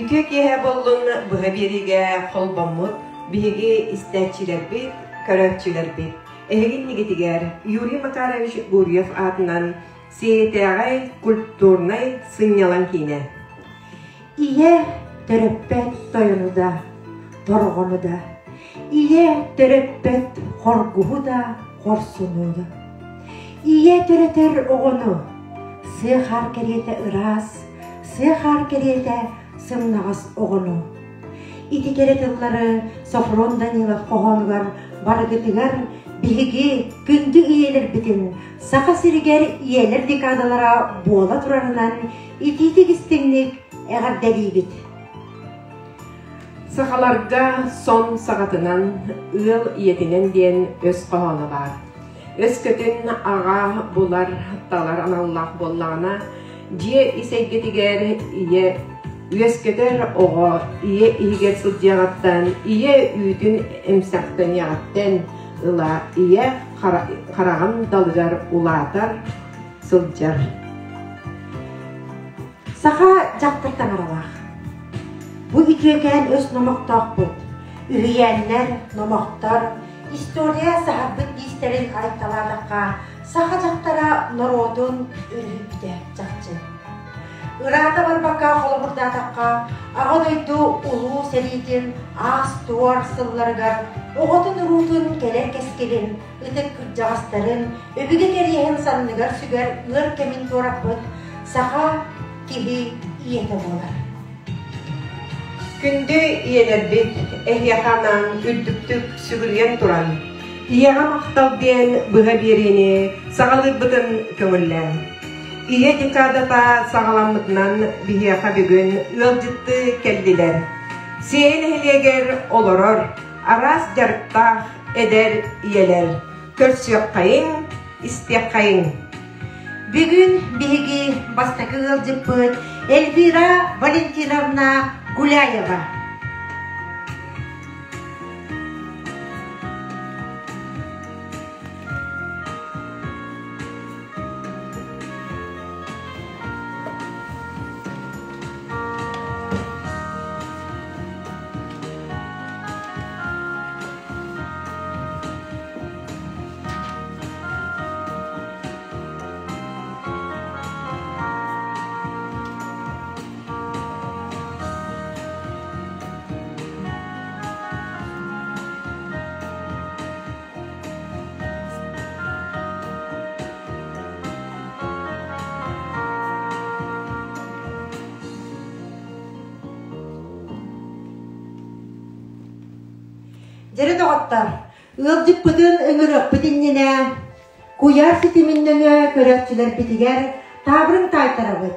Үтүө киэһэ буоллун быһа биэриигэ холбоммут биһиги истээччилэрбит, көрөөччүлэрбит. Эһиги иннигитигэр Юрий Макарович Гурьев аатынан Сиэйэтээҕи культурнай сынньалаҥ киинэ. Ийэ төрөппөт тойону да, торҕону да, ийэ төрөппөт хоргуһу да, хорсуну да. Ийэ төрөтөр оҕону сыа хаар кэриэтэ ыраас, сыа хаар кэриэтэ сымнаҕас оҕону. Ити кэрэ тыллары Софрон Данилов хоһоонугар барыгытыгар биһиги күндү ийэлэрбитин Саха сиригэр ийэлэр декадалара буола турарынан итиитик истиҥник эҕэрдэлиибит. Сахаларга сон саҕатынан, ыал ийэтинэн диэн өс хоһооно баар. Өскөтүн аҕа булар, талар аналлаах буоллаҕына, дьиэ ис эйгэтигэр ийэ үөскэтэр оҕо ийэ иһигэр сылдьыаҕыттан, ийэ үүтүн эмсэхтэниэҕиттэн ыла ийэ хараҕын далыгар улаатар, сылдьар. Саха дьахтар таҥаралаах. Бу үтүөкээн өс номохтоохпут. Үһүйээннэр, номохтор, история саһарбыт биистэрин арыйталаатахха, саха дьахтара норуотун өрүһүйбүтэ чахчы. Ыраата барбакка холобурдаатахха, Аҕа дойду Улуу сэриитин аас-туор сылларыгар оҕотун-уруутун кэлэр кэскилин ытык кырдьаҕастарын өбүгэ кэриэһин санныгар сүгэр ыар кэмин туораппыт саха киһи ийэтэ буолар. Күндү ийэлэрбит, эһиэхэ анаан үрдүктүк сүгүрүйэн туран, ийэҕэ махтал диэн быһа биэриини саҕалыырбытын көҥүллээҥ. Ийэ декадата саҕаламмытынан биһиэхэ бүгүн ыалдьыттыы кэллилэр. Сиэйэ нэһилиэгэр олорор араас дьарыктаах эдэр ийэлэр көрсүөххэйиҥ, истиэххэйиҥ. Бүгүн биһиги бастакы ыалдьыппыт Эльвира Валентиновна Гуляева. Дьэрэ доҕоттор, ыалдьыппытын ыҥырыахпыт иннинэ куйаар ситимин нөҥүө көрөөччүлэрбитигэр таабырын таайтарабыт.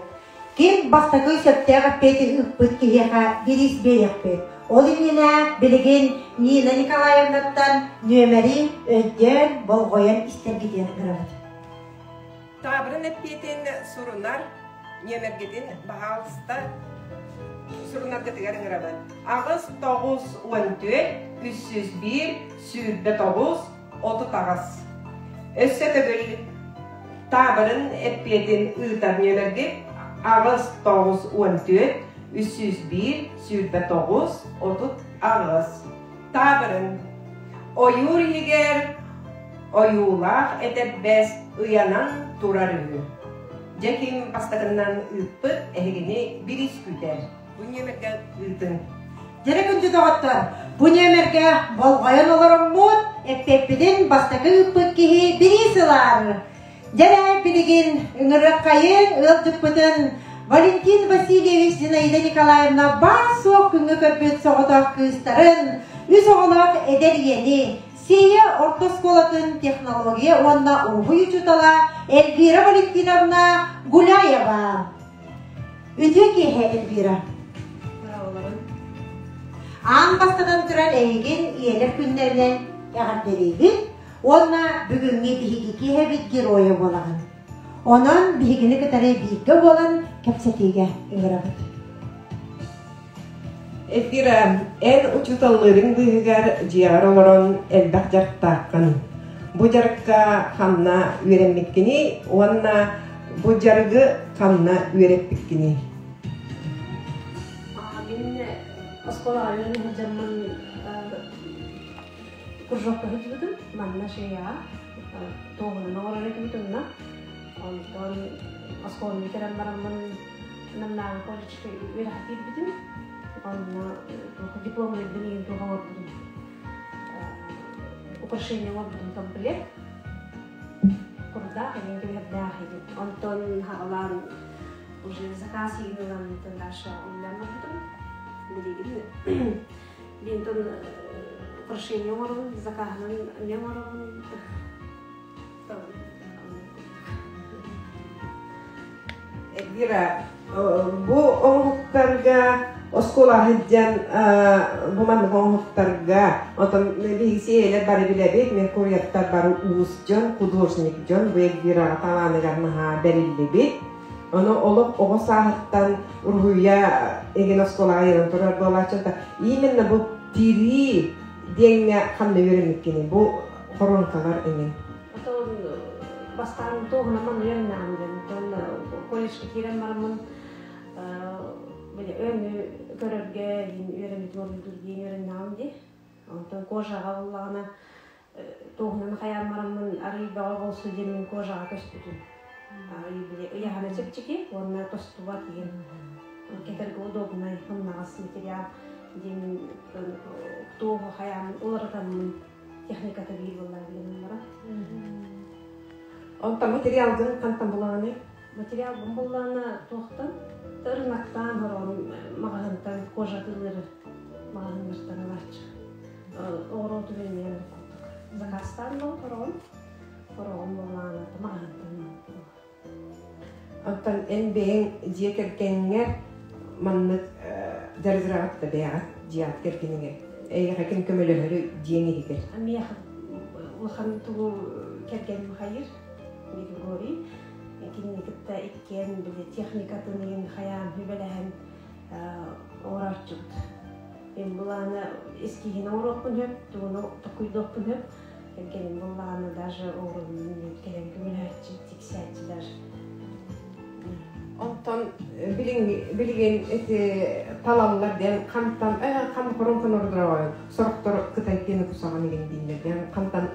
Ким бастакы сөптөөх эппиэти ыыппыт киһиэхэ бириис биэриэхпит. Ол иннинэ билигин Нина Николаевнаттан нүөмэри өйдөөн, болҕойон истэргитин ыҥырабыт. Таабырын эппиэтин сурунар нүөмэргитин баһаалыста сурунаргытыгар ыҥырабын. 8 94 301 29 38. Өссө төгүл таабырын эппиэтин ыытар нүөмэргит 8 9 14 301 29 38. Таабырын ойуур иһигэр ойуулаах этэрбэс ыйанан турар үһү. Дьэ ким бастакыннан ыыппыт эһигини бириис күүтэр. Бу нүөмэргэ ыытыҥ. Дьэрэ күндү доҕоттор, бу нүөмэргэ болҕойон олороммут, эппиэппитин бастакы ыыппыт киһи бириис ылар. Дьэрэ билигин ыҥырыаххайыҥ ыалдьыппытын Валентин Васильевич Зинаида Николаевна баар-суох күҥҥэ көрбүт соҕотох кыыстарын, үс оҕолоох эдэр ийэни, Сиэйэ орто оскуолатын технология уонна уруһуй учуутала Эльвира Валентиновна Гуляева. Үтүө киэһэ, Эльвира. Аан бастатан туран эйигин ийэлэр күннэринэн эҕэрдэлиибин уонна бүгүҥҥү биһиги киэһэбит геройа буолаҕын. Онон биһигини кытары бииргэ буолан кэпсэтиигэ ыҥырабыт. Эльвира, эн учууталлыырыҥ быыһыгар дьиэҕэр олорон элбэх дьарыктааххын. Бу дьарыкка ханна үөрэммиккиний уонна бу дьарыгы ханна үөрэппиккиний? Мин Оскуолаҕа үөрэнэ сылдьаммын кружокка сылдьыбытым. Манна шеяҕа туоһунан оҥорор этибит онно. Онтон оскуоланы бүтэрэн бараммын Намнааҕы колледжка үөрэххэ киирбитим. Онно дипломнайбын иһин туох оҥорбутум. Украшение оҥорбутум комплект. Курдаах, илин кэбиһэрдээх иһин. Онтон хаҕалаан уже заказ иһин ылан дальше үлэлээн барбытым. Билигин Линтон украшение оҥоробун, закаһынан эмиэ оҥоробун. Эльвира, бу оҥоһуктарга оскуола сылдьан бу маннык оҥоһуктарга онтон биһиги сиэйэлэр бары билэбит Меркурьевтар бары уус дьон, художник дьон бу Эльвираҕа талааныгар наһаа бэриллибит. Ону олох оҕо сааһыттан уруһуйа эгин оскуолаҕа ыйанан турар буолааччы именно бу тирии диэҥҥэ ханна үөрэммиккиний бу хоруоҥкалар эҥин Отон бастаан туоһунан манна үөрэннэҕим диэн. Оттон колледжка киирэн бараммын били өҥү көрөргө үөрэммитим ордук диэн үөрэннэҕим дии. Онтон кожаҕа буоллаҕына туоһунан хайаан бараммын арыый бөҕө буолсу диэммин кожаҕа көспүтүм. Арыый били ыйаһана чэпчэки уонна тостубат диэн кэтэргэ удобнай сымнаҕас материал диэммин туоһу хайаан уларытаммын техниката биир буоллар билэн баран. Онтон материалгын хантан булаҕыный? Материалбын буллаҕына туохтан? Ырынактаан хороҕун маҕаһыынтан кожа атыылыыр маҕаһыыннартан ылааччы. Оҕуруоту билинэн курдук. Заказтаан ылан хороҕун, хороҕун буоллаҕына маҕаһыынтан Оттон эн бэйэҥ дьиэ кэргэҥҥэр маннык дьарыгыраҕыт да бэйэҕит дьиэҕит кэргэниҥэр эйиэхэ ким көмөлөһөрүй дьиэҥ иһигэр? Миэхэ улахан тугу кэргэним хайыр Григорий кинини кытта иккиэн били техникатын иһин хайаан сүбэлэһэн оҥорооччубут. Мин былааны эскиһин оҥоруохпун сөп, тугуну токуйдуохпун сөп. Кэргэним былааны даже оҥорон кэлэн көмөлөһөөччү, тиксээччи даже. Онтон билигин эти талаллар диэн хантан хан хорон хонордороойун сорохтор кытай киэни кусаҕан игин дииллэр диэн хантан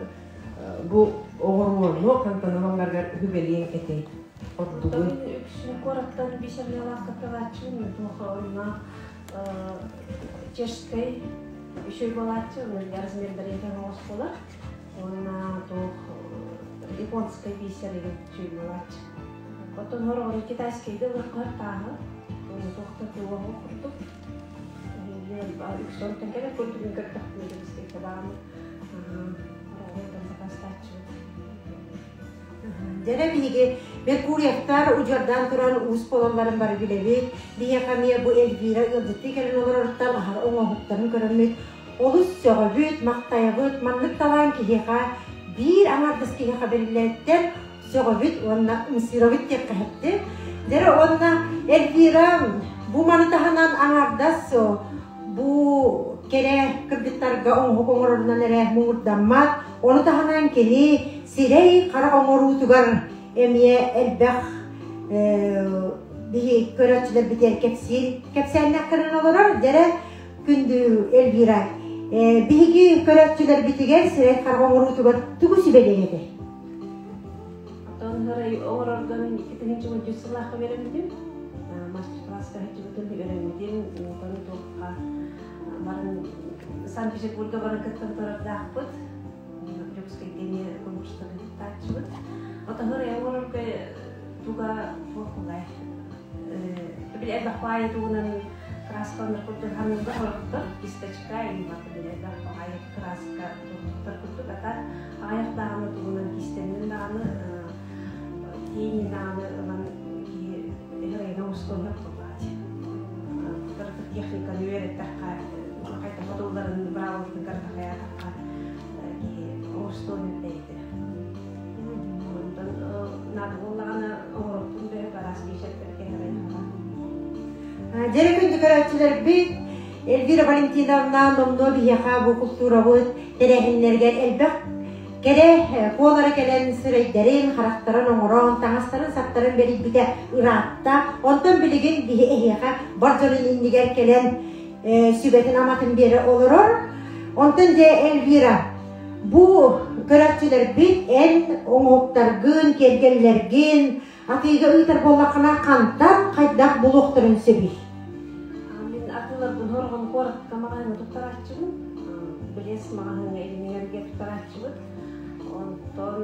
бу оҕоруону хантан ылалларыгар үбэлиэҥ этэй ордугун Үксүн куораттан бисернялаах катталааччыбын туох онно чешскэй үчүгэй буолааччы онно размердарын тэҥ оҕус буолар уонна туох японскай бисер деген үчүгэй буолааччы оттон хороҕор китайскайда ылыаххар тааһы уонна туохта туоһу курдук үксүн онтон кэлэр курдугун көрдөхпүнэ кэбискэйдэ баҕаны хороҕор сакаастааччыбыт. Дьэрэ биһиги Меркурьевтар удьуордаан туран уус буолалларын бары билэбит. Биһиэхэ эмиэ бу Эльвира ыалдьыттыы кэлэн олороруттан аһара оҥоһуктарын көрөммүт олус сөҕөбүт, махтайабыт. Маннык талаан киһиэхэ биир аҥаардас киһиэхэ бэриллэриттэн сөҕөбүт уонна ымсыырабыт диэххэ сөптү. Дьэрэ уонна Эльвира бу маны таһынан аҥаардас бу кэрэ кыргыттарга оҥоһук оҥорорунан эрэ муҥурдаммат. Ону таһынан кини сирэй харах оҥоруутугар эмиэ элбэх биһи көрөөччүлэрбитигэр кэпсиир кэпсээннэхтэрин олорор. Дьэрэ күндү Эльвира, биһиги көрөөччүлэрбитигэр сирэй харах оҥоруутугар тугу сүбэлиэҥ этэй? Оттон сарай оҥорорго мин 2013 сыллаахха үөрэммитим. Мастер-класска сылдьыбытым, үөрэммитим. Онтон туохха баран Санкт-Петербурга баран кыттан турардаахпыт. Дьокуускайга эмиэ конкурстарга кыттааччыбыт. Отоһор оҥорорго туга туох буолай? Били элбэх баайы тугунан краскаланар курдук ханныга сорохтор кисточка или барыта били элбэх баайы краска туттар курдук ата аҕыйах даҕаны тугунан кистэннин даҕаны тени даҕаны ылан киһи эһэҕэйгэ оҥостуон сөп буоллаҕа барыта техниканы үөрэттэххэ хайдах ботулларын быраабылатын карта хайаатахха киһи оҥостуон бэйэтэ онтон наада буоллаҕына оҥоруохпун сөп араас биэчэрдэргэ эһэҕэйэҕэ. Дьэрэ күндү көрөөччүлэрбит Эльвира Валентиновна номнуо биһиэхэ бу култуурабыт тэрээһиннэригэр элбэх кэрэ куолара кэлэн сирэйдэрин, харахтарын оҥорон, сүбэтин-аматын биэрэ олорор. Онтон дьэ Эльвира, бу көрөөччүлэрбит эн оҥоһуктаргын, киэргэллэргин атыыга ыытар буоллаххына хантан хайдах булуохтарын сөбүй? Мин атыыларбын хорҕон куоракка маҕаһыыҥҥа туттарааччыбын. Блес маҕаһыыҥҥа илиҥэргэ туттарааччыбыт. Онтон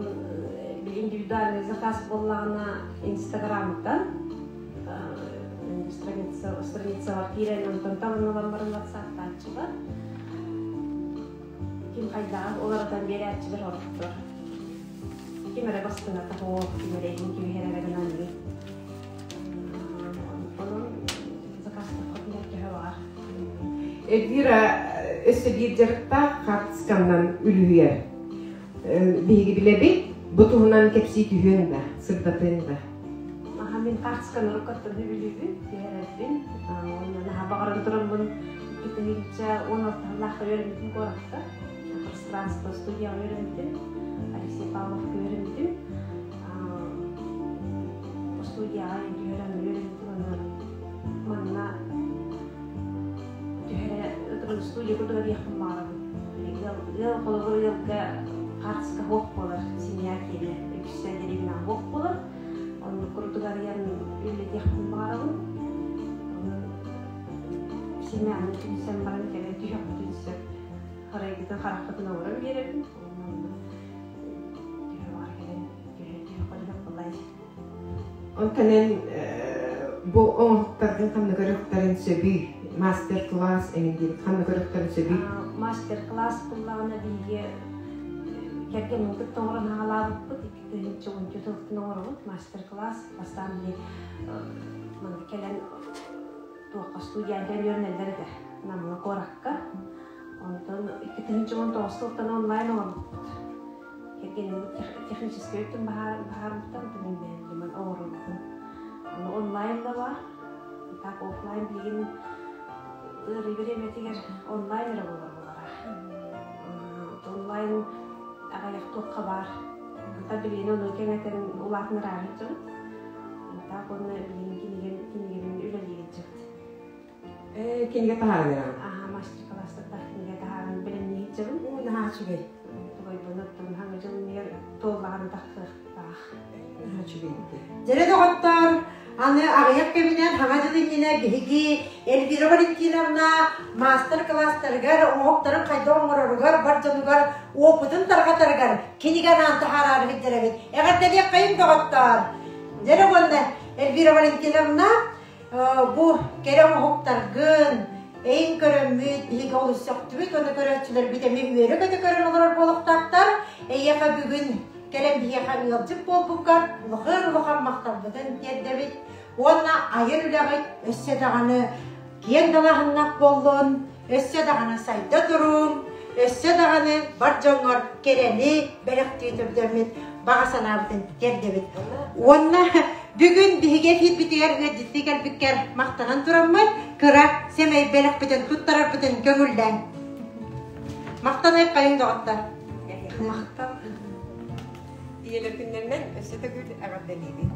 индивидуальный заказ буоллаҕына Инстаграмтан страница страницаҕа киирэн онтон талан ылан баран ватсаптааччылар. Ким хайдаҕын уларытан биэрээччилэр ордуктар. Ким эрэ бастыҥата суох, ким эрэ иһин кэбиһэр эрэ гынан Онон заказтаххытына төһө баҕар. Эльвира өссө биир дьарыктаах хаартысканнан үлүһүйэр. Биһиги билэбит, бу туһунан кэпсии түһүөҥ да, сырдатыаҥ да. Аха мин хаартысканы уруккаттан үбүлүүбүн, түһэрэрбин. Уонна наһаа баҕаран тураммын 2016 сыллаахха үөрэммитим куоракка. Пространство студияҕа үөрэммитим. Алексей Павловка үөрэммитим. Студияҕа түһэрэн үөрэммитим уонна манна түһэрэ студия курдук диэхпин баҕарабын. Ыал холобур ыалга хаартыска суох буолар, семья киэнэ үксэ дэриэбинэҕэ суох буолар. Оннук курдук арыйан үлэлэтиэхпин баҕарабын. Семьяны түмсэн баран кэлэн түһүөхпүтүн сөп. Харайгытын харахпытын оҥорон биэрэбин. Түһэ баҕар кэлэн түһэ түһүөххүтүн ыллай. Онтон эн бу оҥоһуктаргын ханна көрүөхтэрин сөбүй? Мастер-класс эҥин диэбит ханна көрүөхтэрин сөбүй? Мастер-класс буллаҕына биһиги кэргэммин кытта оҥорон аҕалаабыппыт. 2013 сылтан оҥоробут мастер-класс. Бастаан били манна кэлэн туохха студияга үөрэнэллэр этэ Намҥа куоракка. Онтон 2019 сылтан онлайн оҥорбуппут. Кэргэним техническэй өттүн баһаарбыттан мин бэйэм оҥорорбутум. Ону онлайн да баар. Так офлайн билигин ыарыы бириэмэтигэр онлайн эрэ буолар буолара. Онлайн аҕыйах туохха баар. Ата билигин ону кэҥэтэн улаатыннараары сылдьабыт. Так уонна билигин кинигэм кинигэбин үлэлии сылдьабыт. Кинигэ таһааран эрэҕин? Аха, мастер-класстардаах кинигэ таһааран бэлэмнии сылдьабын. Оо, наһаа үчүгэй. Тугайбын оттон хаҥа дьылыныгар туоллаҕын тахсыахтаах. Наһаа үчүгэй Дьэрэ доҕоттор, аны аҕыйах кэминэн Хаҥа дьыл иннинэ биһиги Эльвира Валентиновна маастар-кылаастарыгар оҥоһуктарын хайдах оҥороругар бар дьонугар опытын тарҕатарыгар кинигэ анаан таһаараары сылдьар эбит. Эҕэрдэлиэххэйиҥ доҕоттоор! Дьэрэ уонна Эльвира Валентиновна Бу кэрэ оҥоһуктаргын эйин көрөммүт, биһиги олус сөхтүбүт уонна көрөөччүлэрбит эмиэ үөрэ-көтө көрөн олорор буолуохтаахтар. Эйиэхэ бүгүн кэлэн биһиэхэ ыалдьыт буолбуккар улахан улахан махталбытын тиэрдэбит уонна айар үлэҕит өссө даҕаны киэҥ далааһыннаах буоллун, өссө даҕаны сайда туруҥ, өссө даҕаны бар дьоҥҥор кэрэни бэлэхтии турдаммыт баҕа санаабытын тиэрдэбит. Уонна бүгүн биһиги эфирбитигэр ыалдьыттыы кэлбиккэр махтанан тураммыт, кыра сэмэй бэлэхпитин туттарарбытын көҥүллээҥ. Махтанай хайыҥ доҕоттор. Махтал. Ийэлэр күннэринэн өссө төгүл эҕэрдэлиибит.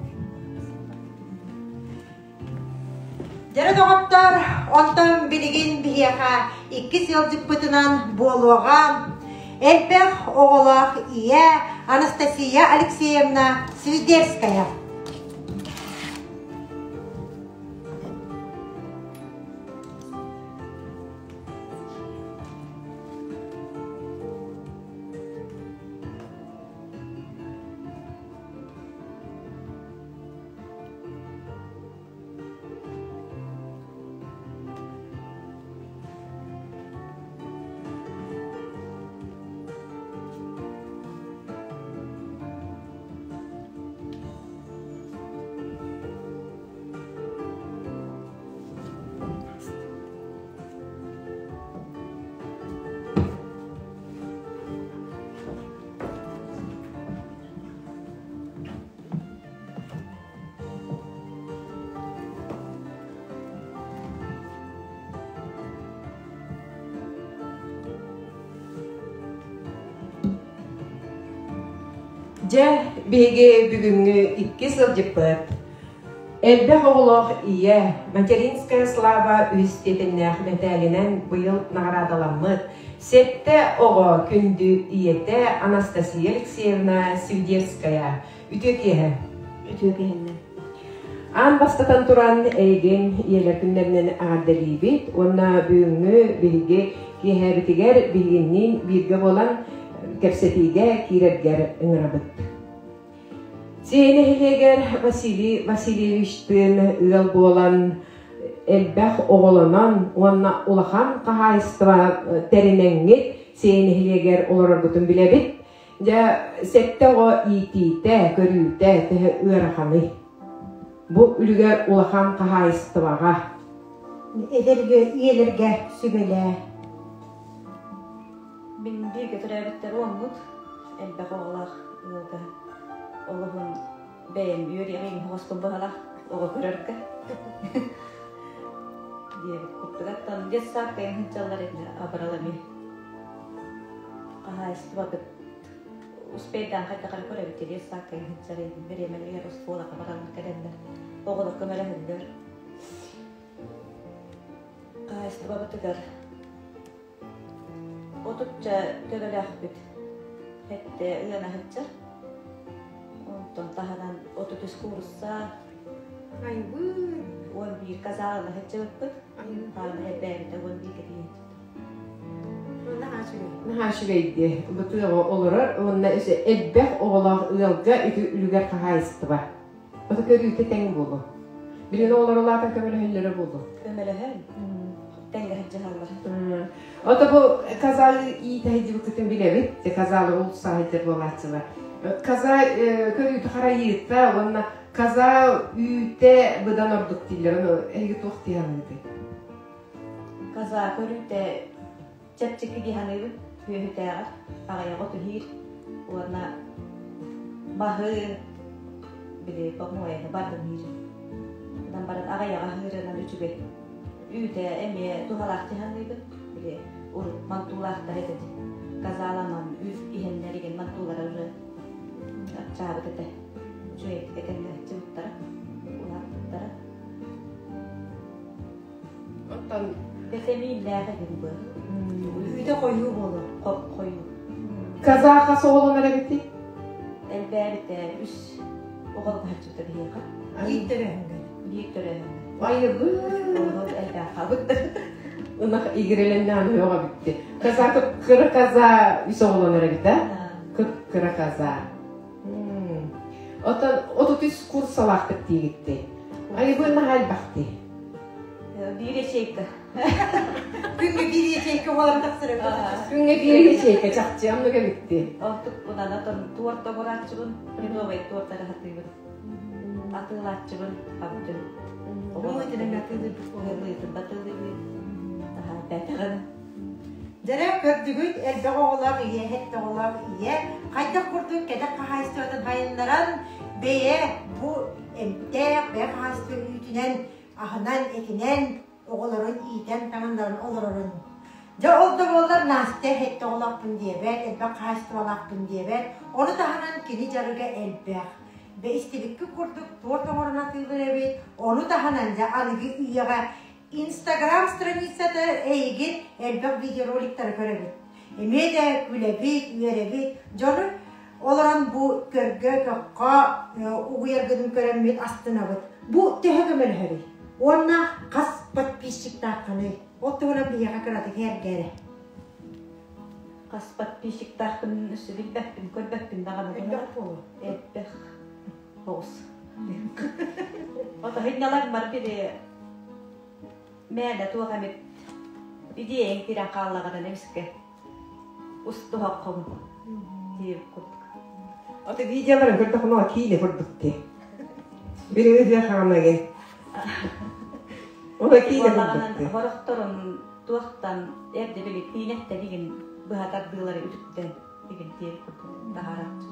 Дьэрэ доҕоттор, онтон билигин биһиэхэ иккис ыалдьыппытынан буолуоҕа элбэх оҕолоох ийэ Анастасия Алексеевна Свидерская. Дьэ, биһиги бүгүҥҥү икки сылдьыппыт. Элбэх оҕолоох ийэ, Материнская слава үһүс степеннээх мэтээлинэн быйыл наҕараадаламмыт сэттэ оҕо күндү ийэтэ Анастасия Алексеевна Свидерская. Үтүө киэһэ. Үтүө киэһэннэн. Аан бастатан туран эйигин ийэлэр күннэринэн эҕэрдэлиибит уонна бүгүҥҥү биһиги киэһэбитигэр биһигинниин бииргэ буолан кэпсэтиигэ киирэргэр ыҥырабыт. Сиэн нэһилиэгэр Василий Васильевичтыын ыал буолан, элбэх оҕолонон уонна улахан хаһаайыстыба тэринэҥҥит Сиэн нэһилиэгэр олороргутун билэбит. Дьэ, сэттэ оҕо иитиитэ, көрүүтэ төһө ыараханый? Бу үлүгэр улахан хаһаайыстыбаҕа. Эдэр ийэлэргэ сүбэлээ. Мин бииргэ төрөөбүттэр уоммут, элбэх оҕолоох ыалга олоһун бэйэм үөрүйэҕим оҕоспун быһалаах оҕо көрөргө диэбит курдугаттан детсадка сылдьаллар этилэр абырал эмиэ хаһаайыстыбабыт успейдаан хайдах эрэ көрөбүт детсадка сылдьар бириэмэлэригэр оскуолаҕа бараллар кэлэллэр оҕолор көмөлөһөллөр хаһаайыстыбабытыгар Отучча төбөлөөхпүт. Сэттэ ыана сылдьар. Онтон таһынан 33 куурусса, Айбыт. 11 казаалана сылдьыбыппыт. Хаана элбээбитэ 11 кэтиһит. Наһаа үчүгэй. Наһаа үчүгэй дии. Бу тыаҕа олорор уонна өссө элбэх оҕолоох ыалга ити үлүгэр хаһаайыстыба. Ото көрүүтэ тэҥ буолуо. Билигин оҕолор улаатан көмөлөһөллөрө буолуо. Көмөлөһөн тэҥҥэ сылдьыһаллар. Ото бу казалы иитэ сылдьыбыккытын билэбит. Казалы улусаһыйдар буолааччылар. Каза көрүүтэ харайыыта уонна каза үүтэ быдан ордук дииллэр. Ону эһиги туох дии саныыгытый? Каза көрүүтэ чэпчэки дии саныыбын. Күөһүтээҕэр аҕыйаҕы түһиир уонна маһы били помояны бардын иир. Онон баран аҕыйаҕа аһыырынан үчүгэй. Үүтэ эмиэ туһалаах дии саныыбын. Били урут мантуулаахтар этэ дии. Казаланан үүт иһэннэр игин мантуулара уже аччаабыт этэ. Үчүгэйдик этэҥҥэ сылдьыбыттара, улааппыттара. Оттон бэтэмииннээх эбин бу. Үүтэ хойуу буолар. Хойуу. Казаха соҕолонор эбити? Элбээбитэ үс оҕолук хаччыта биһиэхэ. Биир төрөһүҥҥэ. Биир төрөһүҥҥэ. Айыбы. Оҕолор элбээх хабыт. Ынах игирэлэннээн өҕө бүтти. Каза кыра каза үс оҕолонор эбит а? Кып-кыра каза. Оттон 33 курсалаахтык диигитти. Айыбы наһаа элбэхти. Биир ячейка. Күҥҥэ биир ячейка буолан тахсар Күҥҥэ биир ячейка чахчы оннук эбитти. Онтук унана туорт оҥорааччыбын, медовай туортары хатыыбын. Атыылааччыбын хабдын. Ымыытынан атыылыырбыт буолар. Ымыытын батыылыыбын. Таһаа бэтэҕин. Дьэрэ көрдүгүт элбэх оҕолоох ийэ, сэттэ оҕолоох ийэ хайдах курдук кэтэх хаһаайыстыбатын сайыннаран бэйэ бу эмтээх бэйэ хаһаайыстыба үүтүнэн аһынан, этинэн оҕолорун иитэн таҥыннаран олорорун. Дьэ ол да буоллар Настя сэттэ оҕолоохпун диэбэт, элбэх хаһаайыстыбалаахпын диэбэт. Ону таһынан кини дьарыга элбэх. Бэ истибиккит курдук торт оҥорон атыылыыр эбит. Ону таһынан дьэ аныгы үйэҕэ Инстаграм страницата эйигин элбэх видеороликтары көрөбүт. Эмиэ да күлэбит, үөрэбит. Дьону олорон бу көргө, көххө угуйаргытын көрөммүт астынабыт. Бу төһө көмөлөһөрүй? Уонна хас подписчиктааххыный? Ол туһунан биһиэхэ кыратык эргээрэ. Хас подписчиктаахпын өссө билбэппин, көрбөппүн даҕаны. Элбэх буолуо. Элбэх. Оҕус. Отоһунньалар били мээнэ туох эмит идиэйэҥ киирэн хааллаҕына эмискэ устуһаххын диир курдук. Ото видеоларын көрдөхүнэ киинэ курдук дии. Били ыһыах хаҕанаги. Ола киинэ курдук дии. Хорохторун туохтан эрдэ били киинэттэн игин быһа тардыылары үтүктэн игин диир курдук таһаарааччы.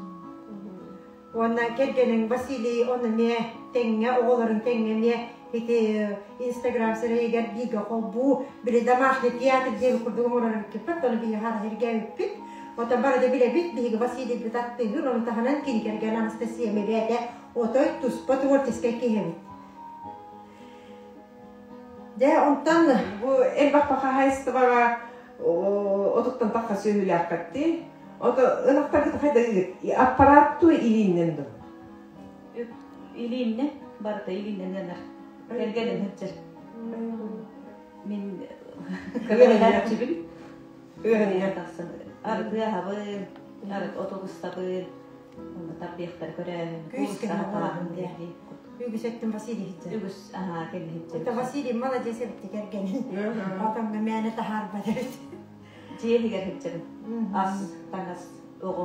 Уонна кэргэниҥ Василий ону эмиэ тэҥҥэ оҕолорун тэҥҥэ эмиэ ити Инстаграм сирэйигэр бииргэ холбуу били домашний театр диэби курдук оҥорор эбиккит ону биһиги хара сэргээбиппит. Оттон бары да билэбит, биһиги Василийбыт аттыгыр, ону таһынан кини кэргэн Анастасия эмиэ бэйэтэ отой туспа творческай киһи эбит. Дьэ, онтон Бу элбэх хаһаайыстыбаҕа отуттан тахха сүөһүлээххэтти. Ото ынахтаргыт хайдагыгыт? Аппарат ту илииннэн ду? Илииннэ, барыта илииннэн ыанар. Кэргэнин сылдьар. Мин көмөлөһөөччүбүн. Ыаһынна. Тахсан арыт ыаһабын, арыт отугустабын, онно тарбиахтар көрөөһүн, Күүс куурусаһатааһын кэмэ Үгүс өттүн Василий иһитчэ. Үгүс аһаа кэлиһитчэ. Это Василий молодец эбит кэргэнин. Отоҥҥо мээнэ таһаарбат эбит. Дьиэ иһигэр сылдьабын. Ас, таҥас, оҕо.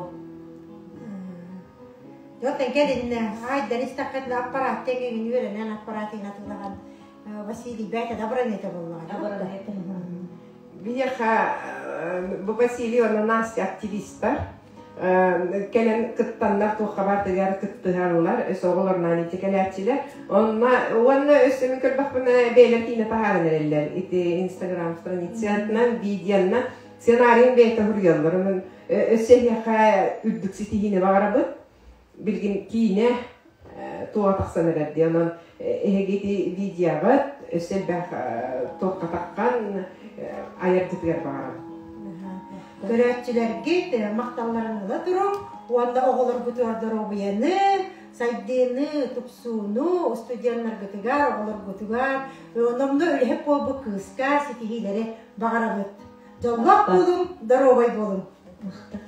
Дьон кэлиннэ айдар истэххитинэ аппарат тэҥҥин үөрэнэн аппаратыгын атыылаһан Василий бэйэтэ да абыраныта буоллаҕа. Абыраныта. Биһиэхэ бу Василий уонна Настя активистар кэлэн кыттаннар туохха бардыгар кыттыһаллар өс оҕолорунан ити кэлээччилэр онно уонна өссө мин көрдөхпүнэ бэйэлэр киинэ таһааран эрэллэр ити инстаграм страницатынан видеоннан сценарийын бэйэтэ суруйаллар онон өссө эһиэхэ үрдүк ситиһиини баҕарабыт билигин киинэ туоҕа тахсан эрэр дии онон эһиги ити видеоҕыт өссө элбэх туохха таххан айардытыгар баҕарабыт. Көрөөччүлэргит махталларын ыла туруҥ уонна оҕолоргутугар доруобуйаны, сайдыыны, тупсууну, студеннаргытыгар, оҕолоргутугар, номнуо үлэһит буолбут кыыска ситиһиилэри баҕарабыт. Дьоллоох буолуҥ, доруобай буолуҥ!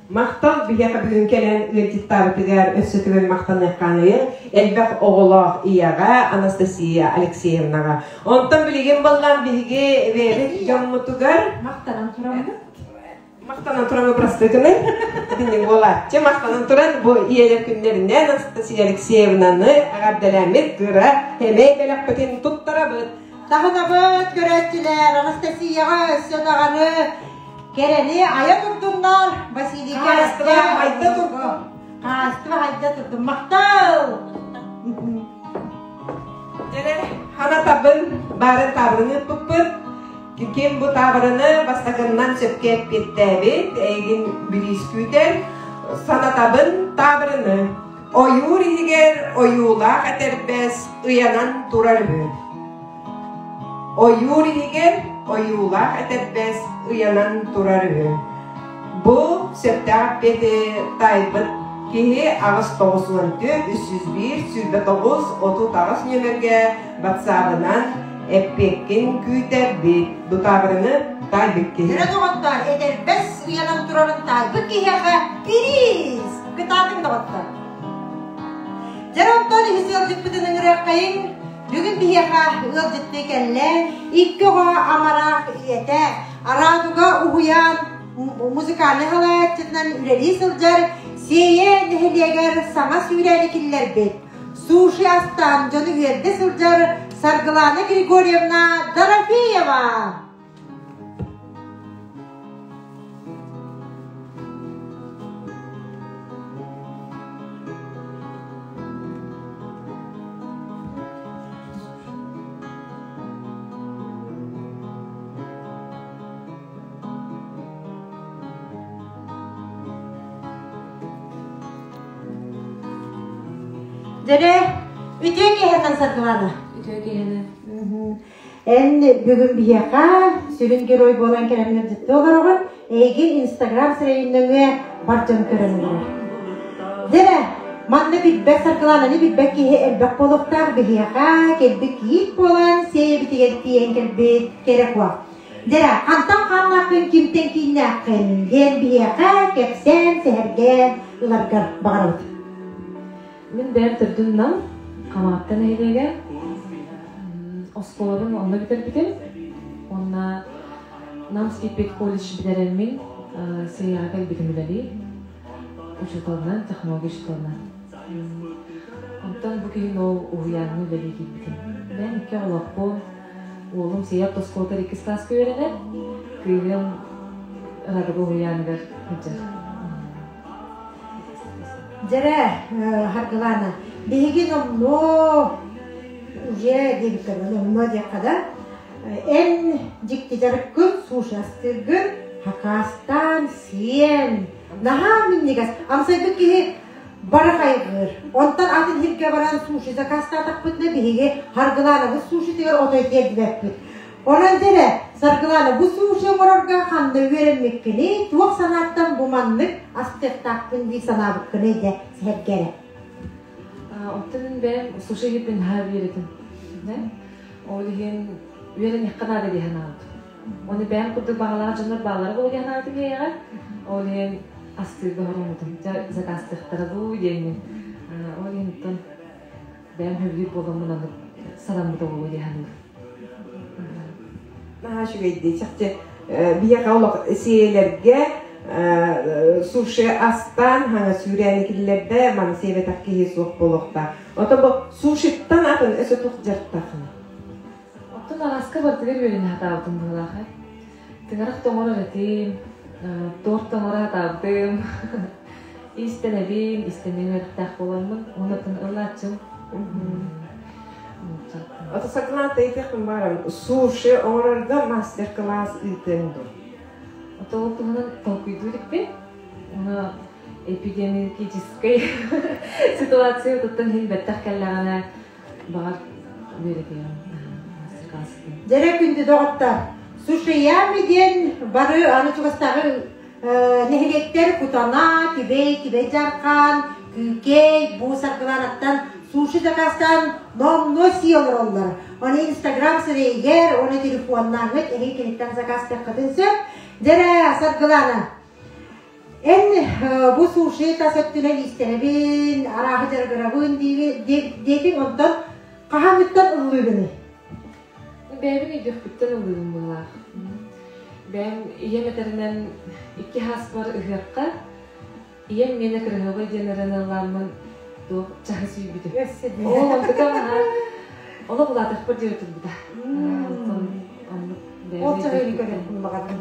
Махтал биһиэхэ бүгүн кэлэн ыалдьыттаабытыгар өссө төгүл махтаныахханыйын элбэх оҕолоох ийэҕэ Анастасия Алексеевнаҕа. Онтон билигин баллаан биһиги бэйэбит дьоммутугар Махтанан тураммыт. Махтанан туран простыгыны. Итинник буолааччы. Махтанан туран бу ийэлэр күннэринэн Анастасия Алексеевнаны эҕэрдэлээммит кыра эмэй бэлэхпитин туттарабыт. Таһынабыт көрөөччүлэр Анастасияҕа өссө даҕаны кэрэни айа турдуннар Василийга Хаастыба айда турдун. Хаастыба айда турдун. Махтал! Дьэ, ханатабын, баарын таабырын ыыппыппыт. Ким бу таабырыны бастакыннан сөпкө эппиэттээбит, эйигин бириис күүтэр. Санатабын таабырыны. Ойуур иһигэр ойуулаах этэрбэс ыйанан турар үһү. Ойуур иһигэр ойуулаах этэрбэс ыйанан турар үһү. Бу сөптөөх эппиэти таайбыт киһи 8 94 301 29 38 нүөмэргэ батсаабынан эппиэккин күүтэрбит. Бу таабырыны таайбыт киһи. Өрө доҕоттоор, этэрбэс ыйанан турарын таайбыт киһиэхэ бириис! Кытаатыҥ доҕоттоор! Дьэ онтон үһүс ыалдьыппытын ыҥырыаххайыҥ. Бүгүн биһиэхэ ыалдьыттыы кэллэ икки оҕо амарах ийэтэ, Араадуга уһуйаан музыкальнай салайааччытынан үлэлии сылдьар Сиэйэ нэһилиэгэр саҥа сүүрээни киллэрбит, суши астаан дьону үөрдэ сылдьар Саргылана Григорьевна Дорофеева. Дьэрэ, үтүө киэһэнэн Саргылана. Үтүө киэһэнэн. Эн бүгүн биһиэхэ сүрүн герой буолан кэлэн ыалдьытты олороҕун. Эйигин Инстаграм сирэйин нөҥүө бар дьон көрөн олорор. Дьэрэ, манна билбэт Саргылананы билбэт киһи элбэх буолуохтаах биһиэхэ кэлбит кийиит буолан сиэйэбитигэр тиийэн кэлбит кэрэ куо. Дьэрэ, хантан хааннааххын, кимтэн кииннээххин диэн биһиэхэ кэпсээн, сэһэргээн ыларгар баҕарабыт. Мин бэйэм төрдүм Нам, Хамаатта нэһилиэгэ. Оскуолабын онно бүтэрбитим. Уонна Намский педколледж бүтэрэммин Сыйаҕа кэлбитим үлэлии. Учууталынан, технология учууталынан. Онтон бу киһин ол уһуйааҥҥа үлэлии киирбитим. Бэйэм икки оҕолоохпун. Уолум Сыйа оскуолатыгар иккис класска үөрэнэр. Кыыһым Радуга уһуйааныгар сылдьар. Дьэрэ, Харгылаана, биһиги номнуо уже диэбиттэр, номнуо диэххэ да, эн дьикти дьарыккын, суши астыыргын хакаастаан сиэн, наһаа минньигэс. Амсайбыт киһи бары хайгыыр. Онтон атын сиргэ баран суши заказтаатахпытына биһиги Харгылаанабыт сушитыгар отой тиэрдибэппит. Онон дьэрэ, Саргылаана, бу суши оҥорорго ханна үөрэммиккиний, туох санааттан бу маннык астыахтаахпын дии санаабыккыный дьэ сэһэргэрэ. Оттон мин бэйэм суши иһиппин наһаа биэрэтим. Ол иһин үөрэниэххэ наада дии санаабытым. Оны бэйэм курдук баҕалаах дьоннор бааллара буолуо дии санаабытым ийэҕэ. Ол иһин астыырга хоруммутум. Дьэ заказтыахтара дуу диэммин. Ол иһин оттон бэйэм сөбүлүүр буоламмын оннук санаммыта буолуо дии саныыбын. Наһаа үчүгэйдии чахчы биһиэхэ олох сиэлэргэ суши астаан хаҥа сүүрээни киллэрдэ маны сиэбэтэх киһи суох буолуохтаах. Ото бу сушиттан атын өссө туох дьарыктааххыный? Оттон араска барытыгар үөрэнэ сатаабытым быһыылаах ээ. Тыҥырах тоҥорор этим, торт оҥоро сатаабытым, иистэнэбин, иистэнньэҥ үөрэхтээх буоламмын, уонна ыллааччым. Ото сакылаата ыйытыахпын баҕарабын, суши оҥорорго мастер-класс ыытыаҥ дуо? Ото ол туһунан толкуйдуу иликпин. Уонна эпидемиологическай ситуация туттан иһин бэттэх кэллэҕинэ баҕар үөрэтиэҕим мастер-класс Дьэрэ күндү доҕоттор, сушиями диэн бары аны чугастааҕы нэһилиэктэр Кутана, Түбэй, Түбэй Дьархаан, Күүкэй, бу Саргыланаттан суши заказтаан номнуо сии олороллор. Оны Инстаграм сирэйигэр, оны телефоннааҥҥыт эһиги киниттэн заказтыаххытын сөп. Дьэрэ, Саргылана, эн бу суши тас өттүнэн иистэнэбин, арааһы дьарыгырабын диэтиҥ, онтон хаһааҥҥыттан ыллыыгыный? Бэйэбин өйдүөхпүттэн ыллыыбын быһыылаах. Бэйэм ийэм этэринэн икки хааспар ыһыахха ийэм миэнэ кыраһыабай диэн эрэн ыллааммын туох чаһы сүүйбүтүм. Ол онтукам наһаа олох улаатыахпар диэри турбута. Оннук Ол чаһыны көрүөхпүн баҕардым.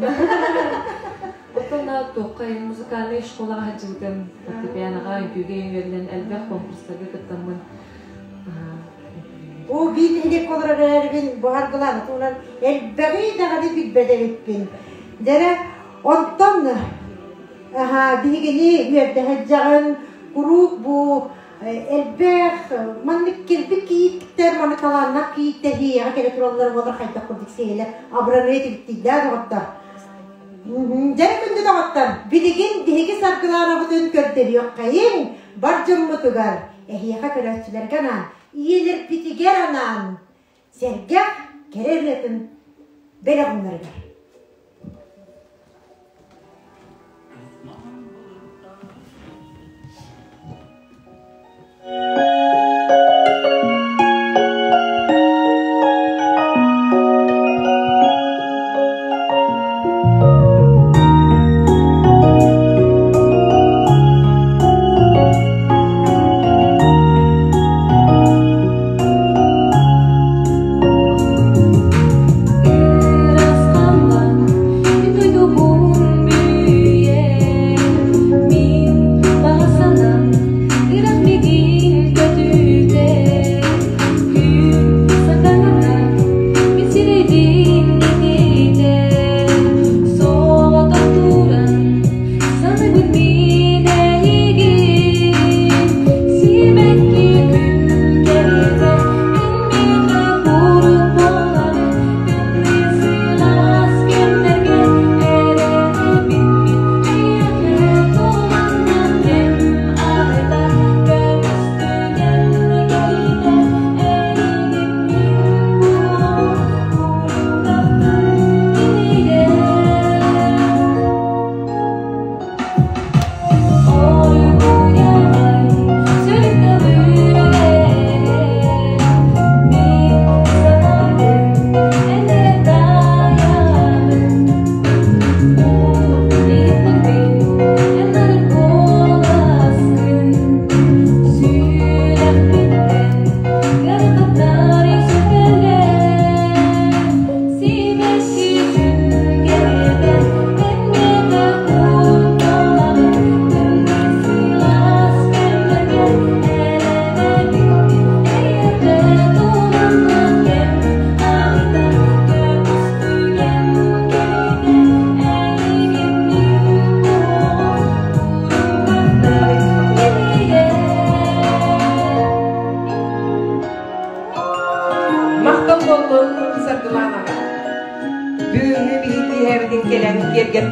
Оттон туохха музыкальнай школаҕа сылдьыбытым, фортепианоҕа, үҥкүүгэ үөрэнэн элбэх конкурстарга кыттаммын. Оо, биир нэһилиэккэ олорор эрэрбин буһаргылаан туһунан элбэҕи даҕаны билбэт эбиппин. Дьэрэ, онтон биһигини үөрдэ сылдьаҕын, куруук бу элбэх маннык кэлбит кийииттэр, маннык талааннаах кийииттэр ийэҕэ кэлэ тураллар буолар хайдах курдук сиэлэ абыраныа этибиттийдээ доҕоттор. Дьэ күндү доҕоттор, билигин биһиги Саргылаанабытын көрдөрүөххэйиҥ бар дьоммутугар, эһиэхэ көрөөччүлэргэ анаан, ийэлэрбитигэр анаан сэргэх кэрэ ырыатын бэлэх уунарыгар.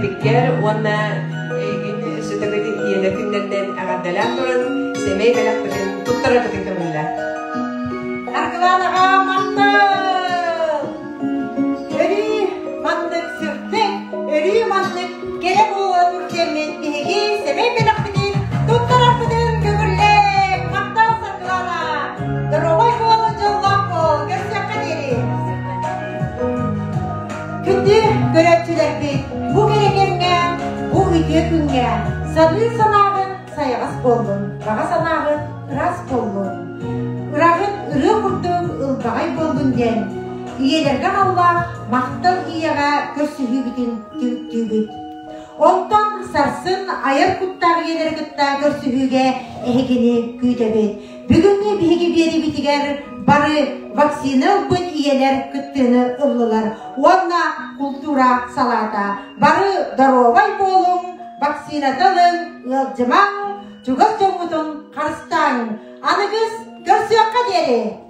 кэлбиккэр уонна эйигин өссө төгүл ийэлэр күннэринэн эҕэрдэлээн туран сэмэй бэлэхпитин туттарарбытын көҥүллээ. Аргылаанаҕа махтал! Өрүү маннык сырдык, өрүү маннык кэрэ буола тур диэммит биһиги сэмэй бэлэхпитин туттарарбытын көҥүллээҥ! Махтал, Саргылаана! Доруобай буол, дьоллоох буол! Көрсүөххэ диэри! Күндү көрөөччүлэрбит, бу кэрэ кэмҥэ, бу үтүө күҥҥэ саныыр санааҕын сайаҕас буоллун, баҕа санааҕыт ыраас буоллун, ыраҕыт ырыа курдук ылбаҕай буоллун диэн ийэлэргэ аналлаах махтал ийэҕэ көрсүһүүбүтүн түмүктүүбүт. Онтон сарсын айар куттаах ийэлэри кытта көрсүһүүгэ эһигини күүтэбит. Бүгүҥҥү биһиги биэриибитигэр бары вакцина ылбыт ийэлэр кыттыыны ыллылар уонна култуура салаата бары доруобай буолуҥ, вакцината ылыҥ, ыалдьымаҥ, чугас дьоҥҥутун харыстааҥ. Аныгыс көрсүөххэ диэри!